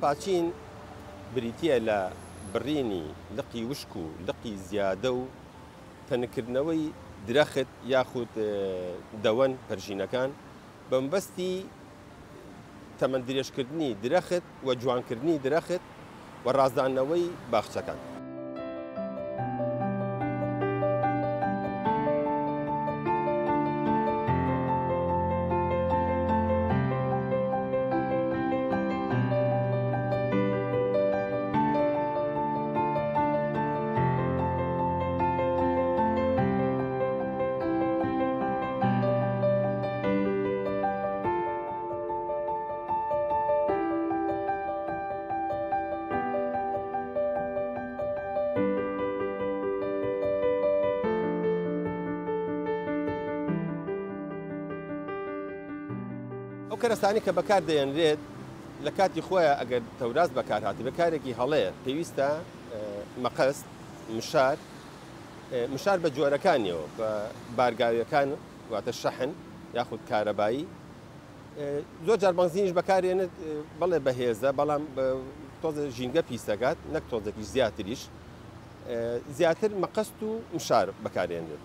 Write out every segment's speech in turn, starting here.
هەڵپاچین بریتییە لە بڕینی لقی وشک و لقی زیادە و تەنککردنەوەی درەخت یاخود دەوەن پەرژینەکان بە مەبەستی تەمەن درێژکردنی درەخت و جوانکردنی درەخت و ڕازاندنەوەی باخچەکان. ئەو کەرەستانەی کە بەکار دەهێنرێت لە کاتی خۆیان ئەگەر تەوراس بەکار هاتبێت کارێکی هەڵەیە، پێویستە مەقەست، مشار، مشار بە جۆرەکانیەوە بە بارگاویەکان واتە شەحن یاخود کارەبایی، زۆر جار بەنزینیش بەکارێنێت، بەڵێ بەهێزە بەڵام تۆزێ ژینگە پیسەکات نەک تۆزێکیش زیاتریش، زیاتر مەقەست و مشار بەکارێنرێت.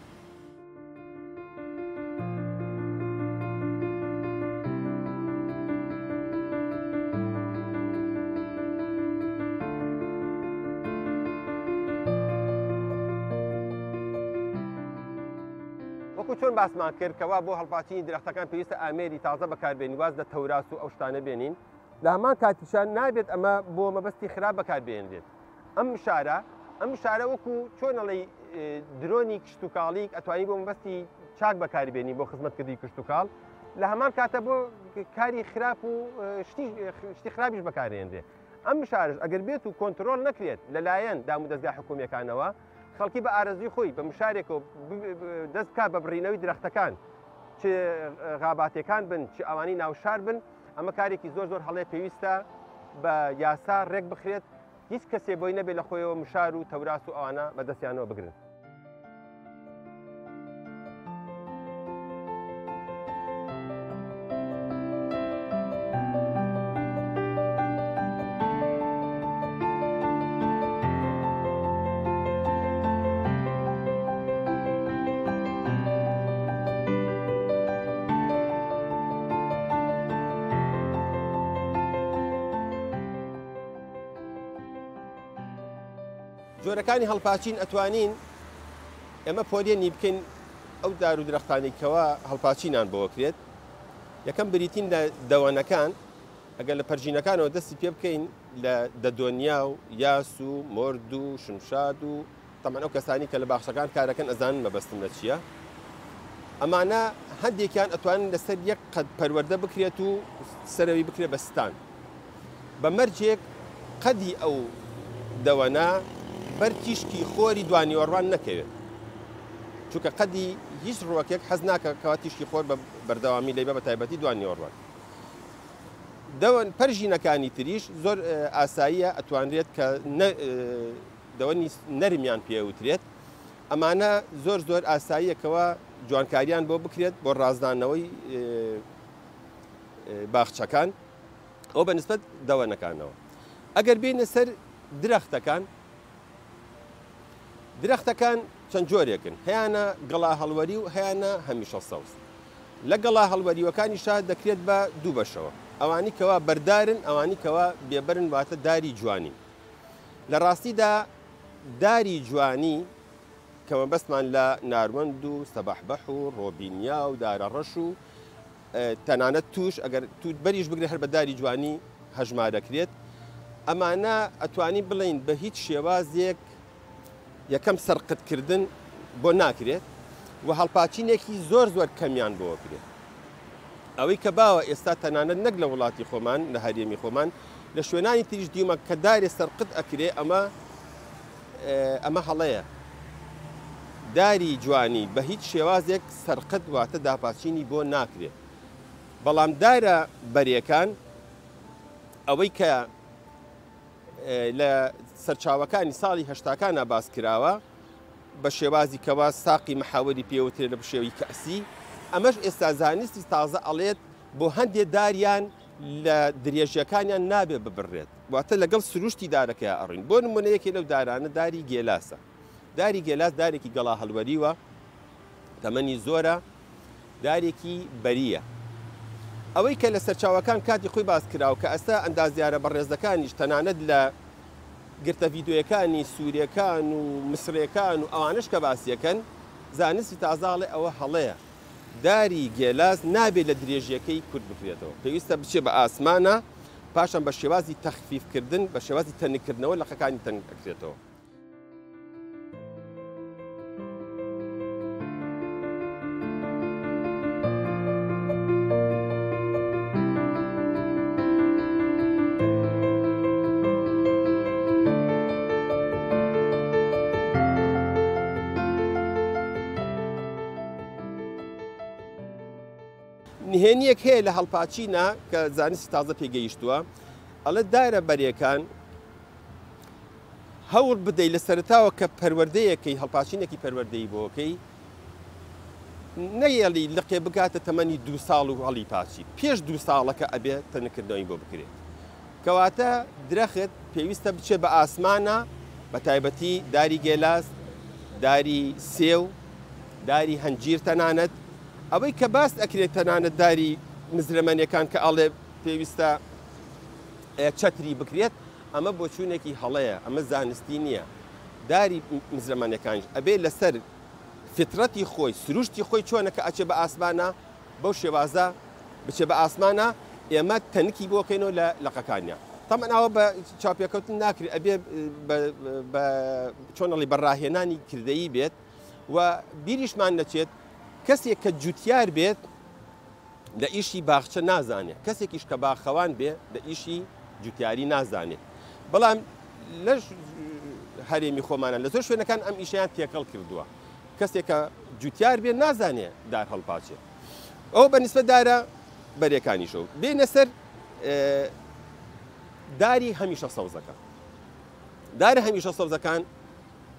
وەکو چۆن باسمان کرد کەوا بۆ هەڵپاچینی درەختەکان پێویستە ئامێری تازە بەکاربێنین، واز لە تەوراس و ئەو شتانە بێنین. لە هەمان کاتیشا نابێت ئەمە بۆ مەبەستی خراپ بەکاربهێنرێت. ئەم مشارە ئەم مشارە وەکو چۆن ئەڵێی درۆنی کشتوکاڵی ئەتوانی بۆ مەبەستی چاک بەکاربێنی بۆ خزمەتکردنی کشتوکاڵ، لە هەمان کاتە بۆ کاری خراپ و شتی خراپیش بەکارهێنرێ. ئەم مشارش ئەگەر بێت و کۆنترۆل نەکرێت لەلایەن دامودەزگا حکومییەکانەوە، خەڵکی بە ئارەزووی خۆی بە مشارێکەوە دەست بکات بە بڕینەوەی درەختەکان، چ غاباتەکان بن چ ئەوانەی ناوشار بن، ئەمە کارێکی زۆر زۆر هەڵەیە، پێویستە بە یاسا ڕێک بخرێت، هیچ کەسێ بۆی نەبێت لە خۆیەوە مشار و تەوراس و ئەوانە بەدەستیانەوە بگرن. جۆرەکانی هەڵپاچین ئەتوانین ئێمە پۆلێنی بکەین ئەو دار و درەختانەی کەوا هەڵپاچینان بۆ کرێت. یەکەم بریتین لە دەوەنەکان، ئەگەر لە پەرژینەکانەوە دەستی پێ بکەین لە دەدۆنیا و یاس و مۆرد و شمشاد و تەمان ئەو کەسانی کە لە باخچەکان کارەکەن ئەزانن مەبەستم لە چییە. ئەمانە هەندێکیان ئەتوانن لەسەر یەک قەد پەروەردە بکرێت و سەرەوی بکرێت بە ستان، بە مەرجێک قەدی ئەو دەوەنە بەر تیشکی خۆری دوانیوەڕوان نەکەوێت، چونکە قەدی هیچ ڕووەکێک حەز ناکە کەوا تیشکی خۆر بە بەردەوامی لێی بە، بە تایبەتی دوانیوەڕوان. دەوەن پەرژینەکانی تریش زۆر ئاساییە، ئەتوانرێت کە دەوەنی نەرمیان پێوترێت، ئەمانە زۆر زۆر ئاساییە کەوا جوانکاریان بۆ بکرێت بۆ ڕازدانەوەی باخچەکان، ئەو بە نسبەت دەوەنەکانەوە. ئەگەر بینە سەر درەختەکان، درەختەکان چەند جۆرێکن، هەیانە گەڵا هەڵوەری و هەیانە هەمیشە سەوز. لە گەڵا هەڵوەریوەکانیشا دەکرێت بە دوو بەشەوە، ئەوانی کەوا بەردارن، ئەوانی کەوا بێبەرن، واتە داری جوانی. لە ڕاستیدا داری جوانی کە مەبەستمان لە ناروەند و سەبەحبەح و ڕۆبینیا و دارە ڕەش و تەنانەت توش، ئەگەر توت بەریش بگرێت هەر بە داری جوانی هەژمارەکرێت، ئەمانە ئەتوانین بڵێین بە هیچ شێوازێک یەکەم سەرقتکردن بۆ ناکرێت و هەڵپاچینێکی زۆر زۆر کەمیان بۆ کرێت. ئەوەی کە باوە ئێستا تەنانەت نەک لە وڵاتی خۆمان، لە هەرێمی خۆمان، لە شوێنانی تریش دیومە کە دارێ سەرقت ئەکرێ، ئەمە ئەمە هەڵەیە. داری جوانی بە هیچ شێوازێک سەرقت واتە داپاچینی بۆ ناکرێت. بەڵام دارە بەرێکان ئەوەی کە لە سەرچاوەکانی ساڵی هەشتاکانە باس کراوە بە شێوازی کەوا ساقی محاوەری پێوترێت لە بشێوی کەسی، ئەمەش ئێستا زانستی تازە ئەڵێت بۆ هەندێ داریان لە درێژیەکانیان نابێ ببڕێت، واتە لەگەڵ سروشتی دارەکەیا ئەڕۆین. بۆ نمونە یەکێ لەو دارانە داری گێلاسە. داری گێلاس دارێکی گەڵا هەڵوەریوە، تەمەنی زۆرە، دارێکی بەرییە. ئەوەی کە لە سەرچاوەکان کاتی خۆی باس کراوە کە ئەستا ئەندازیارە بەڕێزەکانیش تەنانەت لە گرتە ڤیدۆیەکانی سورێکان و مسرێکان و ئەوانەش کە باسیەکەن، زانستی تازە ئەڵێ ئەوە هەڵەیە. داری گێلاس نابێ لە درێژیەکەی کورت بکرێتەوە، پێویستە بچێ بە ئاسمانا، پاشان بە شێوازی تەخفیف کردن، بە شێوازی تەنک کردنەوە لقەکانی تەنک ئەکرێتەوە. نهێنییەک هەیە لە هەڵپاچینە کە زانستی تازە پێ گەیشتووە، ئەڵێ دارە بەرێکان هەوڵ بدەی لە سەرەتاوە کە پەروەردەیەکەی هەڵپاچینێکی پەروەردەیی بۆکەی نەیەڵی لقێ بگاتە تەمەنی دوو ساڵ و هەڵی پاچی پێش دوو ساڵەکە ئەبێ تەنکردنەوەی بۆ بکرێت. کەواتە درەخت پێویستە بچێت بە ئاسمانا بە تایبەتی داری گێلاس، داری سێو، داری هەنجیر تەنانەت ئەوەی کە باس ئەکرێت تەنانەت داری مزرەمەنیەکان کە ئەڵێ پێویستە چەتری بکرێت ئەمە بۆچوونێکی هەڵەیە ئەمە زانستی نییە داری مزرەمەنیەکانیش ئەبێ لەسەر فیترەتی خۆی سروشتی خۆی چۆنە کە ئەچێ بە ئاسمانا بەو شێوازە بچێ بە ئاسمانا ئێمە تەنکی بۆ کەینەوە لە لقەکانیا تەمەن ئەوە بە چاوپێکەوتن ناکرێت ئەبێ بە چۆن ئەڵی بە ڕاهێنانی کردەیی بێت و بیریشمان نەچێت کەسێک کە جوتیار بێت لە ئیشی باخچە نازانێت کەسێکیش کە باخەوان بێ لە ئیشی جوتیاری نازانێت بەڵام لە هەرێمی خۆمانە لە زۆر شوێنەکان ئەم ئیشیان تێکەڵ کردووە کەسێک کە جوتیار بێ نازانێ دار هەڵپاچێ. ئەوە بە نیسبەت دارە بەرێکانیشەوە. بێینە سەر داری هەمیشە سەوزەکە. دارە هەمیشە سەوزەکان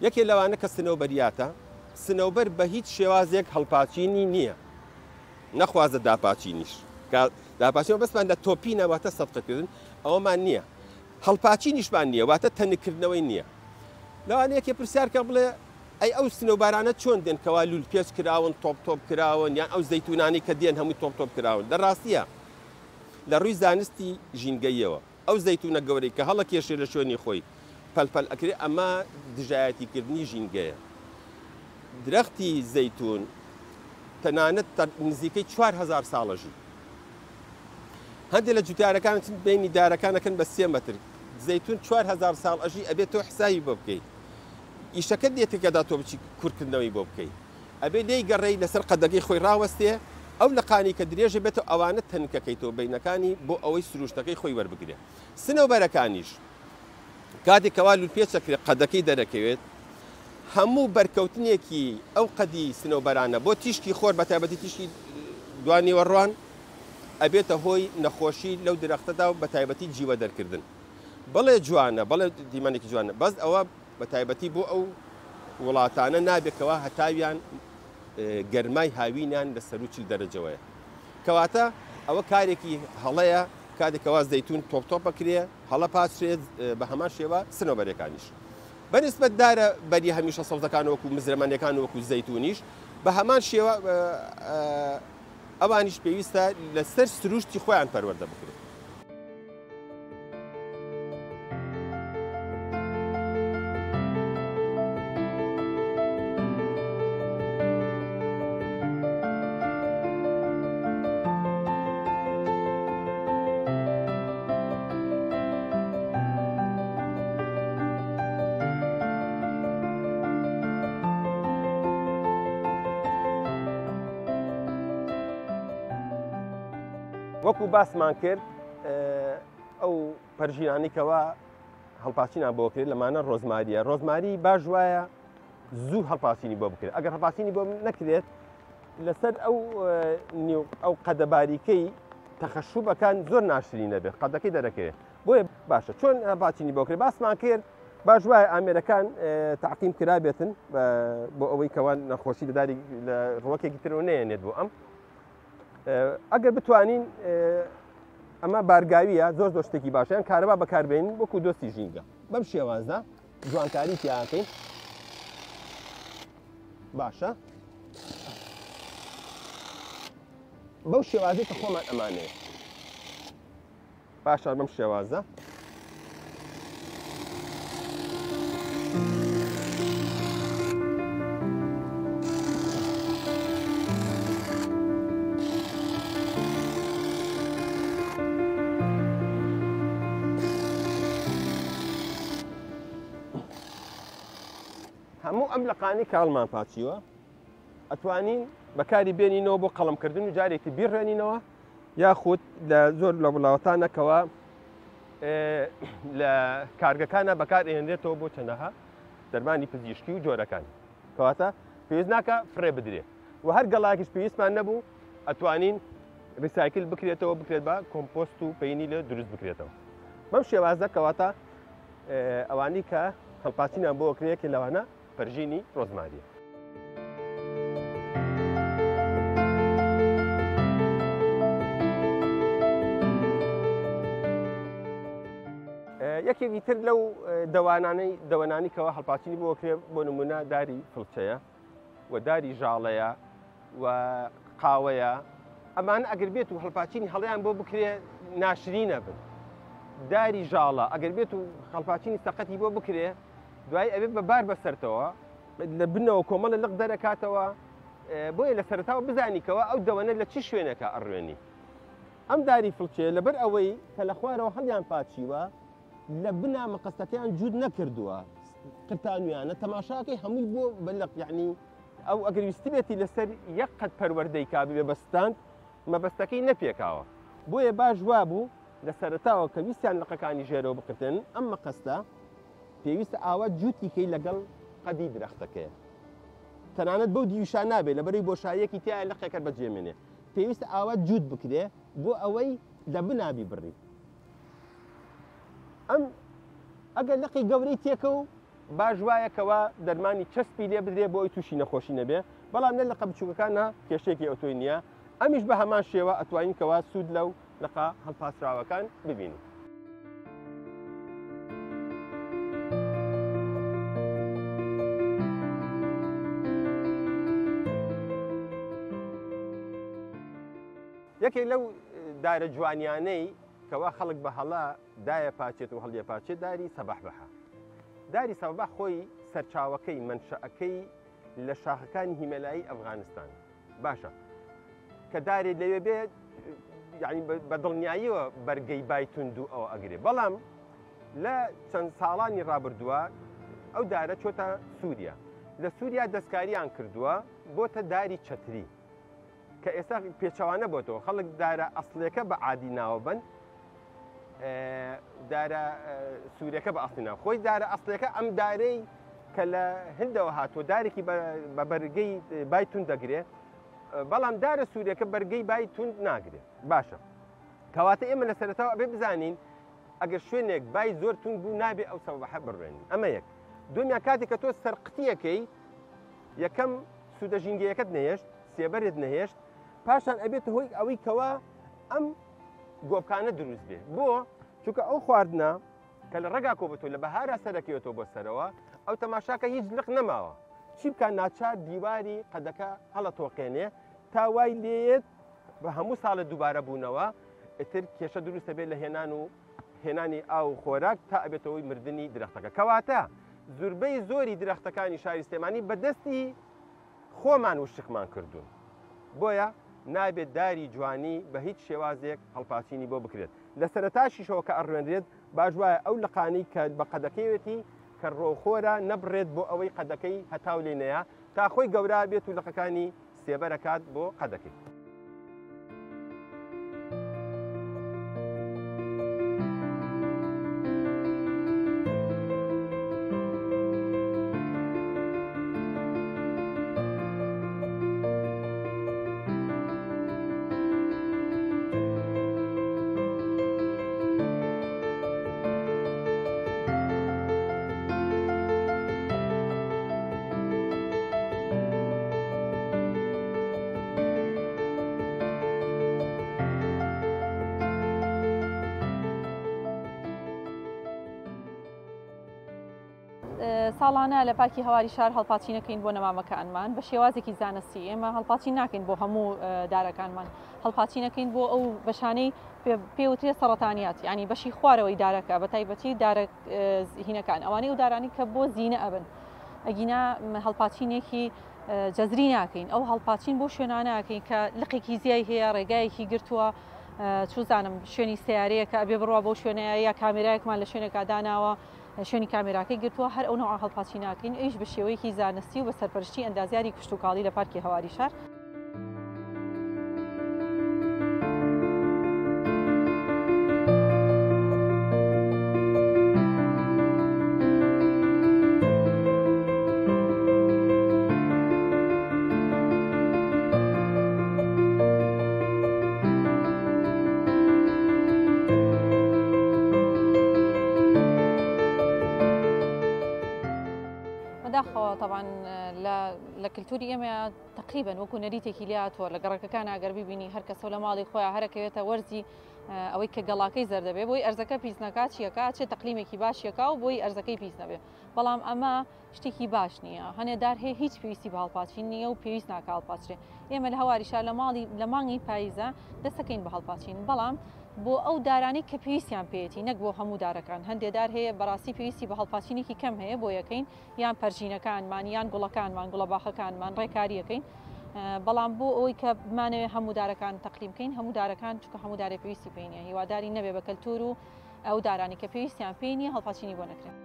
یەکێ لەوانە کە سنەوبەریاتە، سنەوبەر بە هیچ شێوازێک هەڵپاچینی نییە. نەخوازە داپاچینیش. کە داپاچین بەسمان لە تۆپینە واتە سەدقەکردن ئەوەمان نییە. هەڵپاچینیشمان نییە واتە تەنککردنەوەی نییە. لەوانەیە یەکێ پرسیار کە بڵێ ئەی ئەو سنەوبارانە چۆن دێن کەوا لولپێچ کراون تۆپ تۆپ کراون یان ئەو زەیتونانەی کە دێن هەمووی تۆپ تۆپ کراون لە ڕاستیە لە ڕووی زانستی ژینگەییەوە ئەو زەیتونە گەورەی کە هەڵەکێشێ لە شوێنی خۆی پەل پەل ئەکرێ ئەمە دژایەتی کردنی ژینگەیە درەختی زەیتون تەنانەت نزیکەی 4000 ساڵە ژی هەندێک لە جوتیارەکان چن بینی دارەکان ئەکەن بە سێ مەتر زەیتون 4000 ساڵ ئەژی ئەبێت تۆ حسابی بۆ بکەیت ئیشەکەت لێ تێکەدا تۆ بچی کورتکردنەوەی بۆ بکەی ئەبێ لێی گەڕێی لەسەر قەدەکەی خۆی ڕاوەستێ ئەو لقانی کە درێژە بێتەوە ئەوانە تەنکەکەیتەوە بەینەکانی بۆ ئەوەی سروشتەکەی خۆی وەربگرێ سنەوبەرەکانیش کاتێک کەوا لولپێچەکرێ قەدەکەی دەرەکەوێت هەموو بەرکەوتنێکی ئەو قەدی سنەوبەرانە بۆ تیشکی خۆر بە تایبەتی تیشکی دوانیوەڕوان ئەبێتە هۆی نەخۆشی لەو درەختەدا و بە تایبەتی جیوە دەرکردن بەڵێ جوانە بەڵێ دیمەنێکی جوانە بەس ئەوە بە تایبەتی بۆ ئەو وڵاتانە نابێت کەوا هەتاویان گەرمای هاوینیان لە سەروو 40 دەرەجەوەیە کەواتە ئەوە کارێکی هەڵەیە کاتێک کەوا زەیتون تۆپ تۆپ بکرێ هەڵە پاچرێت بە هەمان شێوە سنەوبەرەکانیش بەنسبەت دارە بەری هەمیشە سەوزەکان وەکو مزرەمەنیەکان وەکو زەیتونیش بە هەمان شێوە ئەوانیش پێویستە لەسەر سروشتی خۆیان پەروەردە بکرێت. وەکو باسمان کرد ئەو پەرژینانەی کەوا هەڵپاچینان بۆ کرێت لەمانە ڕۆزماریە ڕۆزماری باش وایە زوو هەڵپاچینی بۆ بکرێت ئەگەر هەڵپاچینی بۆ نەکرێت لەسەر ئەو نیو ئەو قەدەباریکەی تەخەشوبەکان زۆر ناشرین نەبێت قەدەکەی دەرەکەوێت بۆیە باشە چۆن هەڵپاچینی بۆ کرێت باسمان کرد باش وایە ئامێرەکان تاقیم کرابێتن بۆ ئەوەی کەوان نەخۆشی لە داری لە ڕوەکێکی ترەوە نەیەنێت بۆ ئەم ئەگەر بتوانین ئەمە بارگاویە زۆر زۆر شتێکی باشە یان کارەبا بەکاربێنین وەکو دۆستی ژینگە بەم شێوازە جوانکاری تیاکەین باشە بەو شێوازەی کە خۆمان ئەمانەیە باشە بەم شێوازە هەموو ئەم لقانەی کاڵمان پاچیوە ئەتوانین بەکاری بێنینەوە بۆ قەڵمکردن و جارێکی بیڕێنینەوە یاخود لە زۆر لە وڵاتانەکەوە لە کارگەکانە بەکار ئێنرێتەوە بۆ چەندەها دەرمانی پزیشکی و جۆرەکان کەواتە پێویست ناکە فڕێ بدرێ و هەر گەڵاکیش پێویستمان نەبوو ئەتوانین recycle بکرێتەوە بکرێت بە کۆمپۆست و پەینی لێ دروست بکرێتەوە بەم شێوازە کەواتە ئەوانی کە هەڵپاچینیان بۆ کرێ لەوانە پەرژینی ڕۆزماریە. یەکێکی تر لەو دەوانانەی دەوەنانی کەەوە هەڵپاچینی بۆ کرێ بۆ نمونە داری فڵچەیە و داری ژاڵەیە و قاوەیە ئەمان ئەگەر بێت و هەڵپاچینی هەڵیان بۆ بکرێ ناشرینە بن داری ژاڵە ئەگەر بێت و هەڵپاچینی سەقەتی بۆ بکرێ دوای ئەبێت بە بار بەسەرتەوە لە بنەوە کۆمەڵە لق دەرەکاتەوە بۆیە لە سەرتاوە بزانیکەوە ئەو دەوەنە لە چی شوێنێکە ئەڕوێنی ئەم داری فڵچەیە لەبەر ئەوەی کە لە خوارەوە هەڵیان پاچیوە لە بنا مقەستەکەیان جووت نەکردووە قرتانویانە تەماشاکەی هەمووی بۆ بەلق یعنی ئەو ئەگەر ویستبێتی لەسەر یەک قەت پەروەردەی کا ببێ بە ستاند مەبەستەکەی نەپێکاوە بۆیە باش وابوو لە سەرەتاوە کە ویستیان لقەکانی ژێرەوە بقرتێنن ئەم مقەستە پێویستە ئاوا جووتی کەی لەگەڵ قەدی درەختەکەیە تەنانەت بەو دیویشا نابێ لەبەرەی بۆشاییەکی تایە لقێکەر بەجێمێنێ پێویستە ئاوا جووت بکرێ بۆ ئەوەی لە بنابی بڕی ئەم ئەگەر لقی گەورەی تێکە و باش وایە کەوا دەرمانی چەسپی لێ بدرێ بۆ ئەوی تووشی نەخۆشی نەبێ بەڵام لە لقە بچووکەکانە کێشەیەکی ئەوتۆی نییە ئەمیش بە هەمان شێوە ئەتوانین کەوا سوود لەو لقە هەڵپاسراوەکان ببینین. یەکێک لەو دارە جوانیانەی کەوا خەڵک بە هەڵە دایە پاچێت و هەڵیە پاچێت داری سەبەحبەحە. داری سەبەح خۆی سەرچاوەکەی مەنشەئەکەی لە شاخەکانی هیمەلایی ئەفغانستان. باشە کە دارێ لەوێ بێ یعنی بە دڵنیاییەوە بەرگەی بای توند و ئەوە ئەگرێ بەڵام لە چەند ساڵانی ڕابردووە ئەو دارە چۆتە سووریا لە سووریا دەستکاریان کردووە بۆتە داری چەتری کە ئێستا پێچەوانە بۆتەوە خەڵک دارە ئەسلەکە بە عادی ناوە بن دارە سوورەکە بە ئەسلی ناو خۆی دارە ئەسلەکە ئەم دارەی کە لە هندەوە هاتووە دارێکی بە بەرگەی بای تون دەگرێ بەڵام دارە سوورەکە بەرگەی بای توند ناگرێ باشە کەواتە ئێمە لە سەرەتاوە ئەبێ بزانین ئەگەر شوێنێک بای زۆر تون بوو نابێ ئەو سەبەحە بڕوێنین ئەمە یەک دومیان کاتێک کە تۆ سەرقتیەکەی یەکەم سوودە ژینگەیەکەت نەهێشت سێبەرت نەهێشت پاشان ئەبێتە هۆی ئەوەی کەوا ئەم گۆپکانە دروست بێ بۆ چونکە ئەو خواردنە کە لە ڕێگا کۆبێتەوە لە بەهارا سەرەکەوێتەوە بۆ سەرەوە ئەو تەماشاکە هیچ لق نەماوە چی بکە ناچار دیواری قەدەکە هەڵە تۆقێنێ تا وای لێت بە هەموو ساڵە دووبارە بوونەوە ئیتر کێشە دروستە بێت لە هێنان و هێنانی ئاو و خۆراک تا ئەبێتەوەی مردنی درەختەکە کەواتە زوربەی زۆری درەختەکانی شاری سلێمانی بەدەستی خۆمان وشکمان کردوون بۆیە نابێت داری جوانی بە هیچ شێوازێک هەڵپاچینی بۆ بکرێت لە سەرەتاشیشەوە کە ئەڕوێنرێت باش وایە ئەو لقانەی کە بە قەدەکەیەتی کە ڕۆخۆرە نەبڕێت بۆ ئەوەی قەدەکەی هەتاو لێ نەیە تا خۆی گەورە بێت و لقەکانی سێبەرەکات بۆ قەدەکەی. ساڵانە لە پارکی هەواری شار هەڵپاچینەکەین بۆ نەمامەکانمان بە شێوازێکی زانستی. ئێمە هەڵپاچین ناکەین بۆ هەموو دارەکانمان، هەڵپاچینەکەین بۆ ئەو بەشانەی پێوترێ سەڕەتانیات، یعنی بەشی خوارەوەی دارەکە، بە تایبەتی دارە هینەکان، ئەوانەی ئەو دارانی کە بۆ زینە ئەبن. ئەگینا هەڵپاچینێکی جەزری ناکەین. ئەو هەڵپاچین بۆ شوێنانەکەین کە لقێکی زیای هەیە، ڕێگایەکی گرتووە، چوزانم شوێنی سیارەیە کە ئەبێ بڕوا بۆ شوێنەیە، یا کامێرایەکمان لە شوێنێکا داناوە شوێنی کامێراکەی گرتووە، هەر ئەو نەوع هەڵپاچی ناکەین، ئەویش بە شێوەیەکی زانستی و بە سەرپەرشتی ئەندازیاری کشتوکاڵی لە پارکی هەواری شار. بەداخەوە طبعا لە کللتوری ئێمە تقریبا وەکو نەریتێکی لاتوە لە گەڕەکەکان ئەگەر ببینی هەر کەسەوە لە ماڵی خۆیان هەرەکەوێتە وەرزی ئەوەی کە گەڵاکەی زەردەبێ بۆی ئەرزەکە پیس نەکات چیەکە چێ تەقلیمێکی باشیەکە و بۆی ئەرزەکەی پیس نەبێ، بەڵام ئەمە شتێکی باش نییە. هەنێ دار هەیە هیچ پێویستی بە هەڵپاچین نییە و پێویست ناکە هەڵپاچرێ. ئێمە لە هەواریشا لە ماڵی لە مانگی پاییزە دەستەکەین بە هەڵپاچین، بەڵام بۆ ئەو دارانەی کە پێویستیان پێیەتی، نەک بۆ هەموو دارەکان. هەندێ دار هەیە بەڕاستی پێویستی بە هەڵپاچینێکی کەم هەیە بۆ یەکەین، یان پەرژینەکانمان یان گوڵەکانمان، گوڵە باخەکانمان ڕێکاریەکەین. بەڵام بۆ ئەوەی کە بمانەوێ هەموو دارەکان تەقلیم بکەین، هەموو دارەکان چونکە هەموو دارێک پێویستی پێی نییە، هیواداری نەبێ بە کەلتور و ئەو دارانی کە پێویستیان پێی نییە هەڵپاچینی بۆ نەکرێت.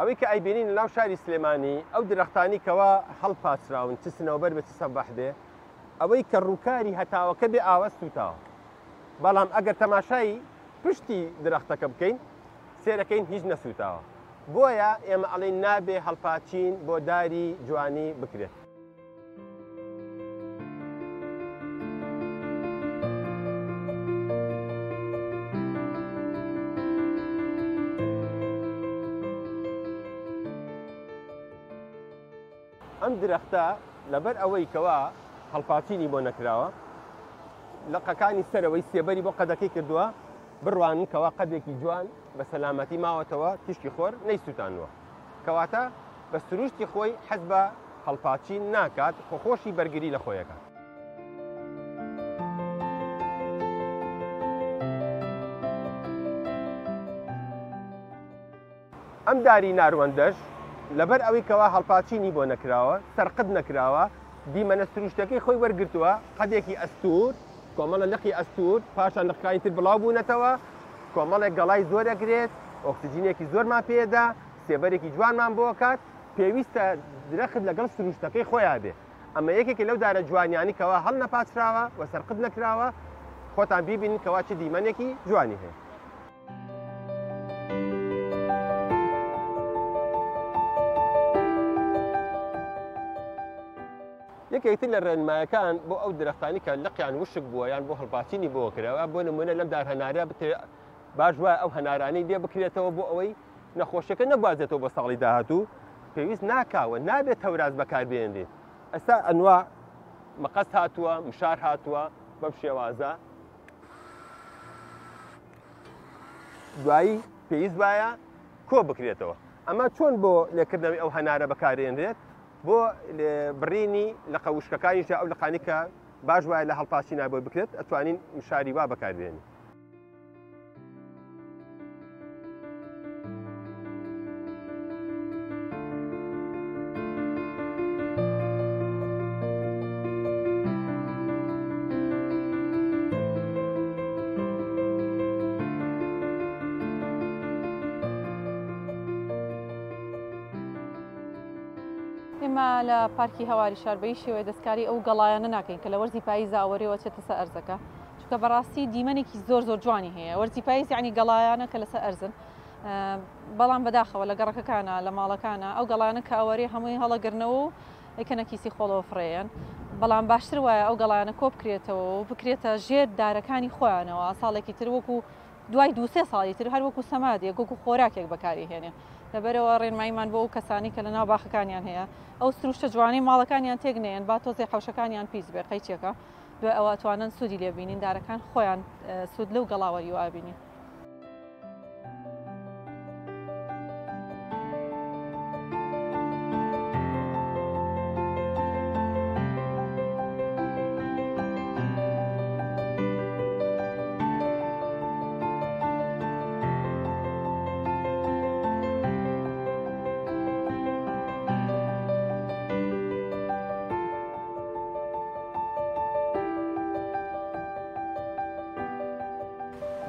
ئەوەی کە ئەیبینین لەناو شاری سلێمانی ئەو درەختانی کەوا هەڵپاچراون، چ سنەوبەر بێ چ سەبەح بێ، ئەوەی کە ڕووکاری هەتاوەکە بێ ئاوە سووتاوە، بەڵام ئەگەر تەماشای پشتی درەختەکە بکەین سێرەکەین هیچ نەسووتاوە. بۆیە ئێمە ئەڵێین نابێ هەڵپاچین بۆ داری جوانی بکرێت. ئەم درەختە لەبەر ئەوەی کەوا هەڵپاچینی بۆ نەکراوە، لقەکانی سەرەوەی سێبەری بۆ قەدەکەی کردووە، بڕوانن کەوا قەدێکی جوان بە سەلامەتی ماوەتەوە، تیشکی خۆر نەیسووتاندووە. کەواتە بە سروشتی خۆی حەز بە هەڵپاچین ناکات، خۆ خۆشی بەرگری لە خۆی ئەکات. ئەم داری ناروەندەش لەبەر ئەوەی کەوا هەڵپاچینی بۆ نەکراوە، سەرقت نەکراوە، دیمەنە سروشتەکەی خۆی وەرگرتووە، قەدێکی ئەستوور، کۆمەڵە لقی ئەستوور، پاشان لقەکانی تر بڵاو بوونەتەوە، کۆمەڵێک گەڵای زۆر ئەگرێت، ئۆکسجینێکی زۆرمان پێدا، سێبەرێکی جوانمان بۆ ئەکات، پێویستە درەخت لەگەڵ سروشتەکەی خۆیا بێ. ئەمە یەکێکە لەو دارە جوانیانەی کەوا هەڵنەپاچراوە و سەرقت نەکراوە، خۆتان بیبینن کەوا چ دیمەنێکی جوانی هەیە. یەکێک تر لە ڕێنمایەکان بۆ ئەو درەختانی کە لقیان وشک بووە یان بۆ هەڵپاچینی بۆ کراوە، بۆ نمونە لەم دار هەنارە بتەوێت باش وایە ئەو هەنارانەی لێ بکرێتەوە بۆ ئەوەی نەخۆشیەکە نەگوازێتەوە بۆ ساڵی داهاتوو، پێویست ناکاوە نابێت تەوراز بەکاربێنرێت. ئێستا ئەنوا مقەست هاتووە، مشار هاتووە بەم شێوازە. دوایی پێویست وایە کۆ بکرێتەوە. ئەمە چۆن بۆ لێکردنەوەی ئەو هەنارە بەکارێنرێت؟ بۆ بڕینی لقە وشکەکانیشدا ئەو لقانی کە باش وایە لە هەڵپاچینا بۆی بکرێت ئەتوانین مشاری وا بەکاربێنین. ئێمە لە پارکی هەواری شار بە هیچ شێوەیە دەستکاری ئەو گەڵایانە ناکەین کە لە وەرزی پاییزا ئەوەرێوە چێتە سەر ئەرزەکە، چونکە بەڕاستی دیمەنێکی زۆر زۆر جوانی هەیە وەرزی پاییز، یعنی گەڵایانە کە لەسەر ئەرزن، بەڵام بەداخەوە لە گەڕەکەکانە لە ماڵەکانە ئەو گەڵانە کە ئەوەرێ هەمووی هەڵەگرنەوە و ئەیکەنە کیسی خۆڵەوە فڕێیەن، بەڵام باشتر وایە ئەو گەڵایانە کۆبکرێتەوە و بکرێتە ژێر دارەکانی خۆیانەوە ساڵێکی تر وەکو دوای دووسێ ساڵی تر هەر وەکو سەمادێک وەکو خۆراکێک بەکاری هێنێ. لەبەرئەوە ڕێنماییمان بۆ ئەو کەسانەی کە لەناو باخەکانیان هەیە ئەو سروشتە جوانەی ماڵەکانیان تێک نەیەن با تۆزێ حەوشەکانیان پیس بێ قەیچێکە دوای ئەوە ئەتوانن سوودی لێ بینین دارەکان خۆیان سوود لەو گەڵاوەریوە ئەبینین.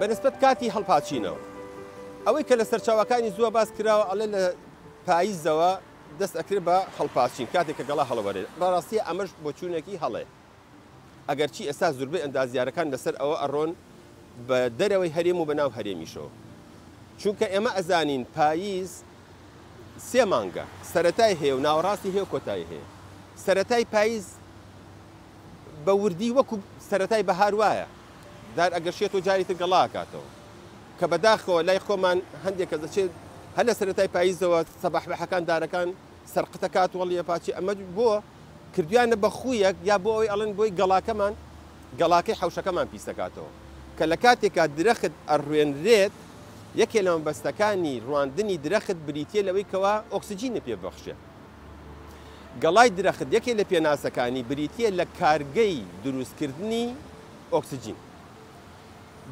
بەنسبەت کاتی هەڵپاچینەوە ئەوەی کە لە سەرچاوەکانی زووە باس کراوە ئەڵێ لە پاییزەوە دەست ئەکرێت بە هەڵپاچین کاتێک کە گەڵا هەڵەوەرێت بەڕاستی ئەمەش بۆچوونێکی هەڵەیە ئەگەرچی ئێستا زوربەی ئەندازیارەکان لەسەر ئەوە ئەڕۆن بە دەرەوەی هەرێم و بە ناو هەرێمیشەوە چونکە ئێمە ئەزانین پاییز سێ مانگە سەرەتای هەیە و ناوەڕاستی هەیە و کۆتایی هەیە سەرەتای پاییز بە وردی وەکو سەرەتای بەهار وایە دار ئەگەشێت و جاری تر گەڵاکاتەوە کە بەداخەوە لای خۆمان هەندێک کەس دەچێت هەر لە سەرەتای پاییزەوە سەباحبەحەکان دارەکان سەرقتەکات وەڵیە پاچی ئەمە بۆ کردویانە بە خوویەک یا بۆ ئەوەی ئەڵێن بۆی گەڵاکەمان گەڵاکەی حەوشەکەمان پیس دەکاتەوە کە لە کاتێکا درەخت ئەڕوێنرێت یەکێ لە مەبەستەکانی ڕواندنی درەخت بریتیە لەوەی کەوا ئۆکسجینە پێ ببەخشێ گەڵای درەخت یەکێ لە پێناسەکانی بریتیە لە کارگەی دروستکردنی ئۆکسجین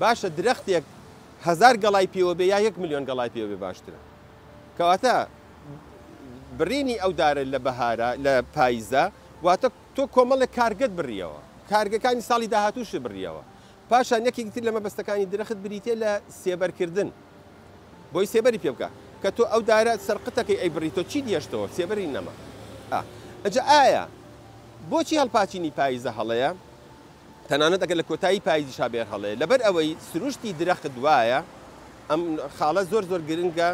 باشە درەختێک هەزار گەڵای پێوە بێ یا یەک ملیۆن گەڵای پێوە بێ باشترە کەواتە بڕینی ئەو دارە لە بەهارا لە پایزا واتە تۆ کۆمەڵێک کارگەت بڕیەوە کارگەکانی ساڵی داهاتووشت بڕیەوە پاشان یەکێکی تر لە مەبەستەکانی درەخت بریتیە لە سێبەرکردن بۆی سێبەری پێ بکە کە تۆ ئەو دارە سەرقتەکەی ئەی بڕی تۆ چیت هێشتەوە سێبەری نەما ئەجا ئایا بۆچی هەڵپاچینی پایزە هەڵەیە تەنانەت ئەگەر لە کۆتایی پایزیشا بێر هەڵەیە لەبەر ئەوەی سروشتی درەخت وایە ئەم خاڵە زۆر زۆر گرنگە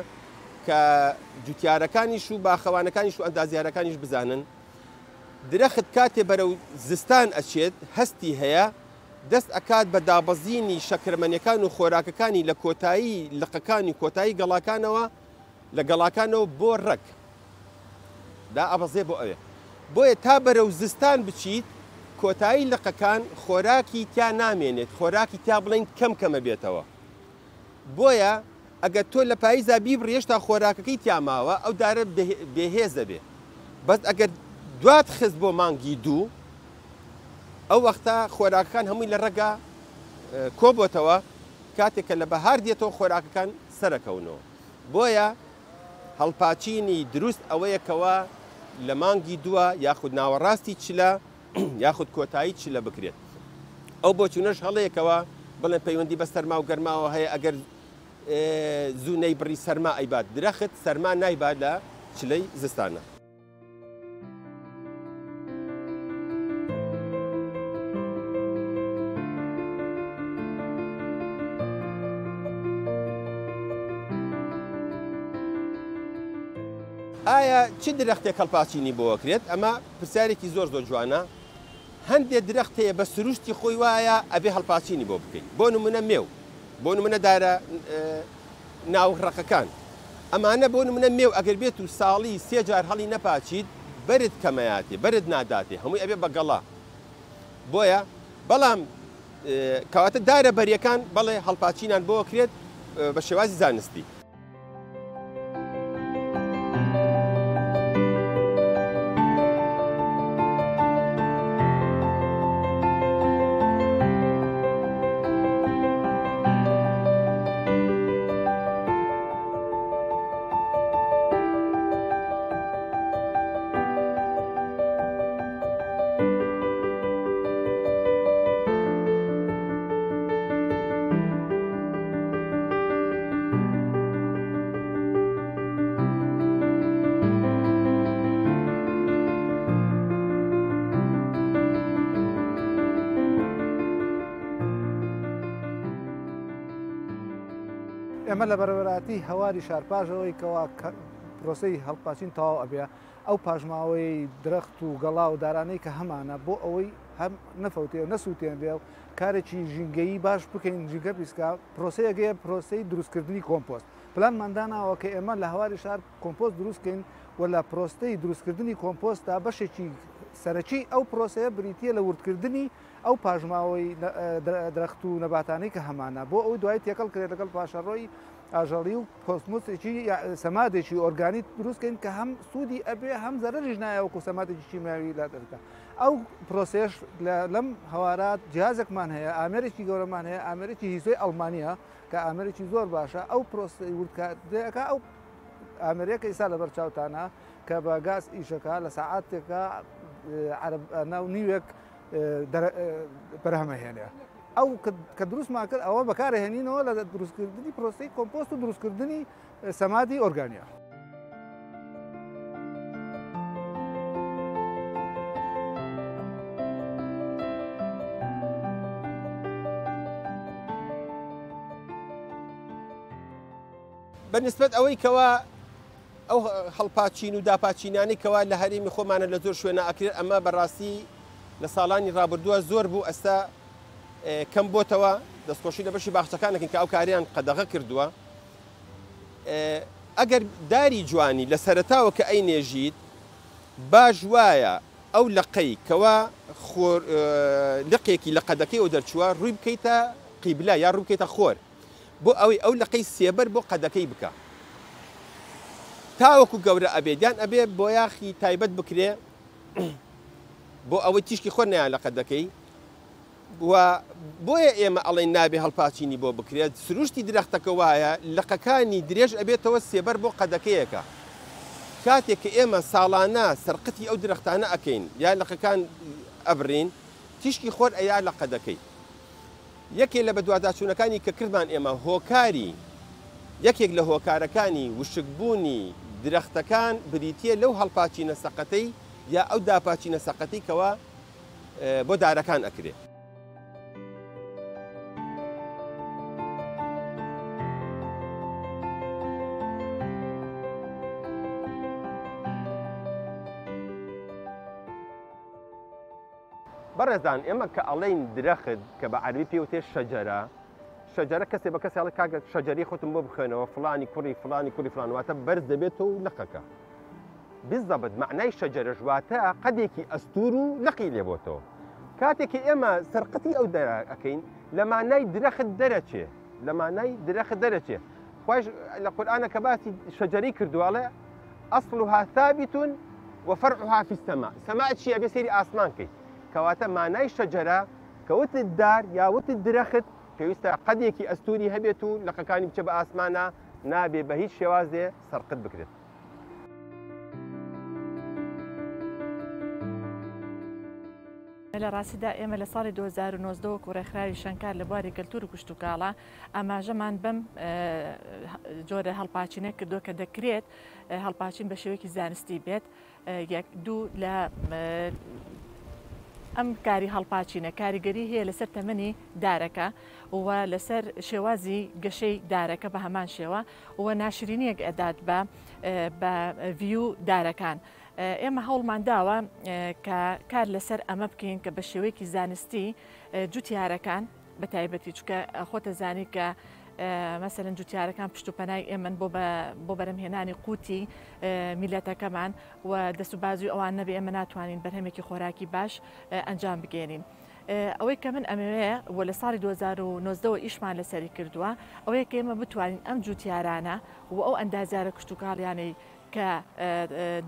کە جوتیارەکانیش و باخەوانەکانیش و ئەندازیارەکانیش بزانن درەخت کاتێ بەرەو زستان ئەچێت هەستی هەیە دەست ئەکات بە دابەزینی شەکرەمەنیەکان و خۆراکەکانی لە کۆتایی لقەکانی کۆتایی گەڵاکانەوە لە گەڵاکانەوە بۆ ڕەگ دائەبەزێ بۆ ئەوێ بۆیە تا بەرەو زستان بچیت کۆتایی لقەکان خۆراکی تیا نامێنێت خۆراکی تیا بڵێین کەم کەمە بێتەوە بۆیە ئەگەر تۆ لە پاییزا بیبڕی هێشتا خۆراکەکەی تیا ماوە ئەو دارە بێهێز دەبێ بەس ئەگەر دوات خست بۆ مانگی دوو ئەو وەختە خۆراکەکان هەمووی لە ڕەگا کۆبۆتەوە کاتێک کە لە بەهار دێتەوە خۆراکەکان سەرەکەونەوە بۆیە هەڵپاچینی دروست ئەوەیە کەوا لە مانگی دووە یاخود ناوەڕاستی چلە یاخود کۆتایی چلە بکرێت. ئەو بۆچوونەش هەڵەیە کەوا بڵێن پەیوەندی بە سەرما و گەرماوە هەیە ئەگەر زوو نەیبڕی سەرما ئەیبات درەخت سەرما نایبات لە چلەی زستانە. ئایا چ درەختێک هەڵپاچینی بۆ ئەکرێت؟ ئەمە پرسیارێکی زۆر زۆر جوانە. هەندێ درەخت هەیە بە سروشتی خۆی وایە ئەبێ هەڵپاچینی بۆ بکەیت. بۆ نمونە مێو، بۆ نمونە دارە ناوک ڕەقەکان. ئەمانە بۆ نمونە مێو ئەگەر بێت و ساڵی سێ جار هەڵی نەپاچیت بەرد کەمەیاتێ، بەرد ناداتێ، هەمووی ئەبێ بە گەڵا. بۆیە بەڵام کەواتە دارە بەریەکان بەڵێ هەڵپاچینان بۆ ئەکرێت بە شێوازی زانستی. ئێمە لە بەڕێوەبەرایەتی هەواری شار پاش ئەوەی کەوا. پرۆسەی هەڵپاچین تەواو ئەبێ، ئەو پاشماوەی درەخت و گەڵا و دارانەی کە هەمانە بۆ ئەوەی هەم نەفەوتێ و نەسووتێنرێ و کارێکی ژینگەیی باش بکەین ژینگە پیسکا، پرۆسەیەک هەیە پرۆسەی دروستکردنی کۆمپۆست. پلانمان داناوە کە ئێمە لە هەواری شار کۆمپۆست دروست کەین و لە پرۆستەی دروستکردنی کۆمپۆستدا بەشێکی سەرەکی ئەو پرۆسەیە بریتییە لە وردکردنی ئەو پاشماوەی درەخت و نەباتانەی کە هەمانە بۆ ئەوەی دوایی تێکەڵ کرێت لەگەڵ پاشەڕۆی ئاژەڵی و کۆسمۆسێکی سەمادێکی ئۆرگانی دروست کەین کە هەم سوودی ئەبێ هەم زەرەریش نایە وەکو سەمادێکی کیمیاوی لا دەرکە. ئەو پرۆسەیەش لەم هەوارات جیهازێکمان هەیە، ئامێرێکی گەورەمان هەیە، ئامێرێکی هیزۆی ئەڵمانییە کە ئامێرێکی زۆر باشە، ئەو پرۆسەی وردکارییەکە ئەو ئامێرەیە کە ئیستا لەبەر چاوتانە کە بە گاز ئیشەکە لە سەعاتێکا عەرەب ناو نیوێک بەرهەمەهێنێ. ئەو کە دروستمان کرد ئەوە بەکارهێنینەوە لە دروستکردنی پرۆسەی کۆمپۆست و دروستکردنی سەمادی ئۆرگانیا. بە نسبەت ئەوەی کەوا ئەو هەڵپاچین و داپاچینانەی کەوا لە هەرێمی خۆمانە لە زۆر شوێنە ئەکرێت ئەمە بەڕاستی لە ساڵانی ڕابردووە زۆر بوو ئەستا کەم بۆتەوە دەستخۆشی لە بەشی باخچەکانەکەین کە ئەو کاریان قەدەغە کردووە ئەگەر داری جوانی لە سەرەتاوە کە ئەی نێژیت باش وایە ئەو لقەی کەوا خۆر لقێکی لە قەدەکەیەوە دەرچووە ڕووی بکەیتە قیبلە یا ڕوو بکەیتە خۆر بۆ ئەوەی ئەو لقەی سێبەر بۆ قەدەکەی بکا تاوەکو گەورە ئەبێت یان ئەبێ بۆیاخی تایبەت بکرێ بۆ ئەوەی تیشکی خۆر نەیا لە قەدەکەی و بۆیە ئێمە ئەڵێن نابێ هەڵپاچینی بۆ بکرێت سروشتی درەختەکە وایە لقەکانی درێژ ئەبێتەوە سێبەر بۆ قەدەکەیەکە کاتێک کە ئێمە ساڵانە سەرقتی ئەو درەختانە ئەکەین یا لقەکان ئەبڕین تیشکی خۆر ئەیا لە قەدەکەی یەکێ لە بەدواداچوونەکانی کە کردمان ئێمە هۆکاری یەکێک لە هۆکارەکانی وشکبوونی درەختەکان بریتییە لەو هەڵپاچینە سەقەتەی یا ئەو داپاچینە سەقەتەی کەوا بۆ دارەکان ئەکرێ. بەڕێزان ئێمە کە ئەڵێین درەخت کە بە عەربی پێی وتێ شەجەرە، شەجەرە کەسێ بە کەسێ ئەڵێ کاکە شەجەرەی خۆتم بۆ بخوێنەوە فڵانی کوڕی فڵانی کوڕی فڵان واتە بەرز دەبێتەوە و لقەکە. بالضبط مەعنای شەجەرەش واتە قەدێکی ئەستوور و لقی لێ بۆتەوە. کاتێک کە ئێمە سەرقتی ئەو دەرە ئەکەین لە مانای درەخت دەرەچێ لە مانای درەخت دەرەچێ. خوایش لە قورئانە کە باسی شەجەرەی کردووە ئەڵێ اصلها ثابت وفرعها فی السماء. سەما چییە؟ ئەبێ سەیری ئاسمان کەی. کەواتە مانای شەجەرە کە وتت دار یا وتت درەخت پێویستە قەدێکی ئەستووری هەبێت و لقەکانی بچێ بە ئاسمانا، نابێ بە هیچ شێوازێ سەرقت بکرێت. لە ڕاستیدا ئێمە لە ساڵی 2019 وەکو ڕێکخراوی شەنکار لە بواری کەلتور و کشتوکاڵە ئاماژەمان بەم جۆرە هەڵپاچینە کردووە کە دەکرێت هەڵپاچین بە شێوەیەکی زانستی بێت یەک دوو لە ئەم کاری هەڵپاچینە کاریگەری هەیە لەسەر تەمەنی دارەکە و لەسەر شێوازی گەشەی دارەکە بە هەمان شێوە و ناشرینیەک ئەدات بە بە ڤیو دارەکان. ئێمە هەوڵمان داوە کە کار لەسەر ئەمە بکەین کە بە شێوەیەکی زانستی جوتیارەکان بە تایبەتی چونکە خۆتە زانی کە مەسەلەن جوتیارەکان پشت و پەنای ئێمەن بۆ بۆ بەرەمهێنانی قوتی میلەتەکەمان و دەست و بازوی ئەوان نەبێ ئێمە ناتوانین بەرهەمێکی خۆراکی باش ئەنجام بگەێنین. ئەوەی کە من ئەمەوێ و لە ساڵی 2019ەوە ئیشمان لەسەری کردووە ئەوەیە کە ئێمە بتوانین ئەم جوتیارانە و ئەو ئەندازیارە کشتتوکاڵیانەی کە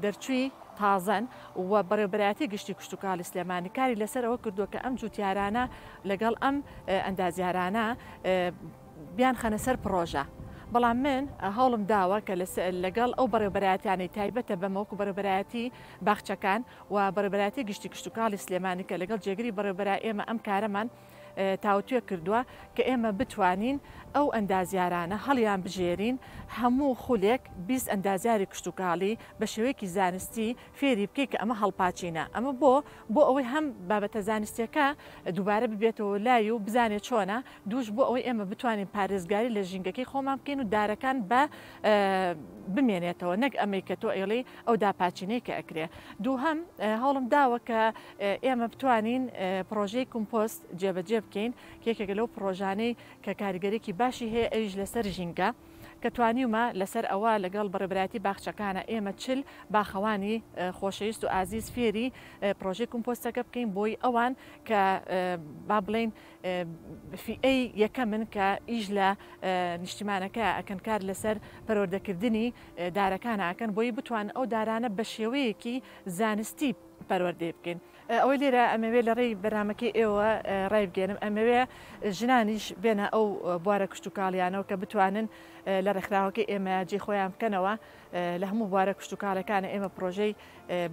دەرچووی تازەن و بەڕێوەبەرایەتی گشتی کشتوکاڵی سلێمانی کاری لەسەر ئەوە کردووە کە ئەم جوتیارانە لەگەڵ ئەم ئەندازیارانە بیانخەنە سەر پڕۆژە. بەڵام من هەوڵم داوە کە لەگەڵ ئەو بەڕێوەبەرایەتیانەی تایبەتە بەمە وەکو بەڕێوەبەرایەتی باخچەکان و بەڕێوەبەرایەتی گشتی کشتوکاڵی سلێمانی کە لەگەڵ جێگری بەڕێوەبەرا ئێمە ئەم کارەمان تاوتوێ کردووە کە ئێمە بتوانین ئەو ئەندازیارانە هەڵیان بژێرین هەموو خولێک 20 ئەندازیاری کشتوکاڵی بە شێوەیەکی زانستی فێری بکەی کە ئەمە هەڵپاچینە ئەمە بۆ بۆ ئەوەی هەم بابەتە زانستیەکە دووبارە ببێتەوە لای و بزانێت چۆنە، دووش بۆ ئەوەی ئێمە بتوانین پارێزگاری لە ژینگەکەی خۆمان بکەین و دارەکان بە بمێنێتەوە نەک ئەمەی کە تۆ ئەیڵێی ئەو داپاچینەی کە ئەکرێ. دووهەم هەوڵم داوە کە ئێمە بتوانین پڕۆژەی کمپۆست جێبەجێ بکەین کە یەکێکە لەو پڕۆژانەی کە کاریگەریی باشی هەیە ئەویش لەسەر ژینگە. کە توانیومە لەسەر ئەوە لەگەڵ بەڕێوەبەرایەتی باخچەکانە ئێمە 40 باخەوانی خۆشەویست و ئازیز فێری پڕۆژەی کۆمپۆستەکە بکەین بۆی ئەوان کە با بڵێین فیئەی یەکەمن کە ئیش لە نیشتیمانەکە ئەکەن کار لەسەر پەروەردەکردنی دارەکان ئەکەن بۆی بتوان ئەو دارانە بە شێوەیەکی زانستی پەروەردەی بکەین. ئەوەی لێرە ئەمەوێ لە ڕێی بەرنامەکەی ئێوە ڕایبگەێنم ئەمەوێ ژنانیش بێنە ئەو بوارە کشتتوکاڵیانەوە کە بتوانن لە ڕێکخراوەکەی ئێمە جێ خۆیان بکەنەوە لە هەموو بوارە کشتتوکاڵەکانە ئێمە پرۆژەی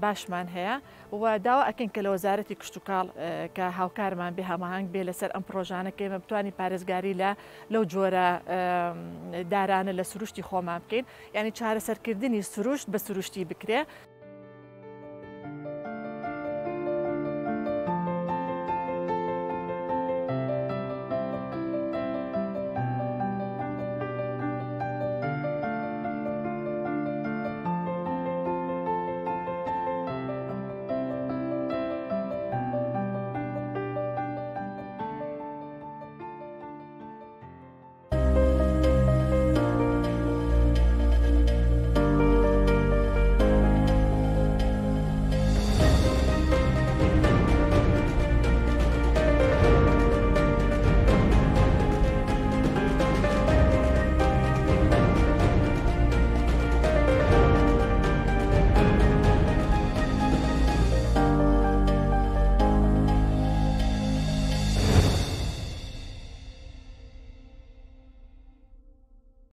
باشمان هەیە و داوا ئەکەین کە لە وەزارەتی کشتتوکاڵ کە هاوکارمان بێ هەماهەنگ بێ لەسەر ئەم پرۆژانە کە ئێمە بتوانین پارێزگاری لە لەو جۆرە دارانە لە سروشتی خۆمان بکەین یعنی چارەسەرکردنی سروشت بە سروشتی بکرێ.